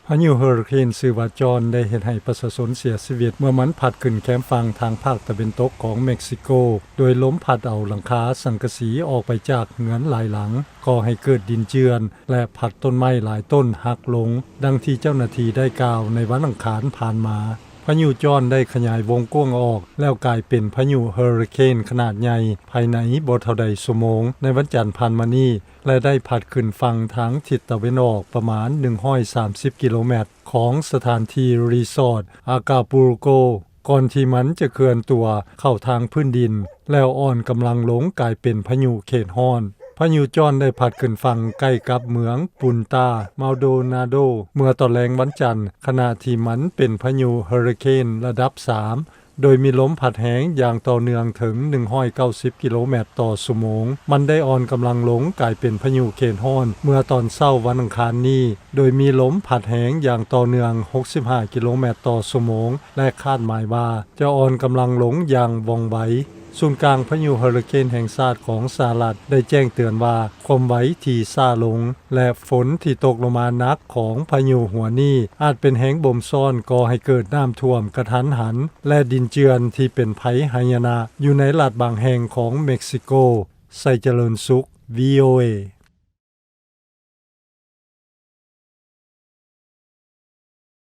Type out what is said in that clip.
ພາຍຸເຮີຣິເຄນຊື່ວ່າຈອນ ໄດ້ເຮັດໃຫ້ປະຊາຊົນເສຍຊີວິດ ເມື່ອມັນພັດຂຶ້ນແຄມຝັ່ງທາງພາກຕາເວັນຕົກຂອງເມັກຊິໂກ, ໂດຍລົມພັດເອົາຫຼັງຄາສັງກະສີອອກໄປຈາກເຮືອນຫຼາຍຫຼັງ, ກໍ່ໃຫ້ເກີດດິນເຈື່ອນ ແລະ ພັດຕົ້ນໄມ້ຫຼາຍຕົ້ນຫັກລົງ, ດັ່ງທີ່ເຈົ້າໜ້າທີ່ໄດ້ກ່າວໃນວັນອັງຄານຜ່ານມາ. ພາຍຸຈອນໄດ້ຂະຫຍາຍວົງກວ້າງອອກ ແລ້ວກາຍເປັນພາຍຸເຮີຣິເຄນຂະໜາດໃຫຍ່ ພາຍໃນບໍ່ເທົ່າໃດຊົ່ວໂມງ ໃນວັນຈັນຜ່ານມານີ້ ແລະ ໄດ້ພັດຂຶ້ນຝັ່ງທາງທິດຕາເວັນອອກປະມານໜຶ່ງຮ້ອຍສາມສິບກິໂລແມັດ ຂອງສະຖານທີ່ຣີສອດອາກາປູໂກ ກ່ອນທີ່ມັນຈະເຄື່ອນຕົວເຂົ້າທາງພື້ນດິນ ແລ້ວອ່ອນກຳລັງລົງກາຍເປັນພາຍຸເຂດຮ້ອນ. ພາຍຸຈອນໄດ້ພັດຂຶ້ນຝັ່ງໃກ້ກັບເມືອງປຸນຕາມາລໂດນາໂດ ເມື່ອຕອນແລງວັນຈັນ, ຂະນະທີ່ມັນເປັນພາຍຸເຮີຣິເຄນລະດັບສາມ ໂດຍມີລົມພັດແຮງຢ່າງຕໍ່ເນື່ອງເຖິງໜຶ່ງຮ້ອຍເກົ້າສິບກິໂລແມັດຕໍ່ຊົ່ວໂມງ. ມັນໄດ້ອ່ອນກຳລັງລົງກາຍເປັນພາຍຸເຂດຮ້ອນເມື່ອຕອນເຊົ້າວັນອັງຄານນີ້, ໂດຍມີລົມພັດແຮງຢ່າງຕໍ່ເນື່ອງຫົກສິບຫ້າກິໂລແມັດຕໍ່ຊົ່ວໂມງ ແລະ ຄາດໝາຍວ່າຈະອ່ອນກຳລັງລົງຢ່າງວ່ອງໄວ. ສູນກາງພາຍຸເຮີຣິເຄນແຫ່ງຊາດຂອງສະຫະລັດໄດ້ແຈ້ງເຕືອນວ່າ ຄວາມໄວທີ່ຊ້າລົງ ແລະ ຝົນທີ່ຕົກລົງມາໜັກຂອງພາຍຸຫົວນີ້ ອາດເປັນແຮງບົ່ມຊ້ອນກໍ່ໃຫ້ເກີດນ້ຳຖ້ວມກະທັນຫັນ ແລະ ດິນເຈື່ອນທີ່ເປັນໄພຫາຍະນະ ຢູ່ໃນລັດບາງແຫ່ງຂອງເມັກຊິໂກ. ໄຊຈະເລີນສຸກ ວີໂອເອ.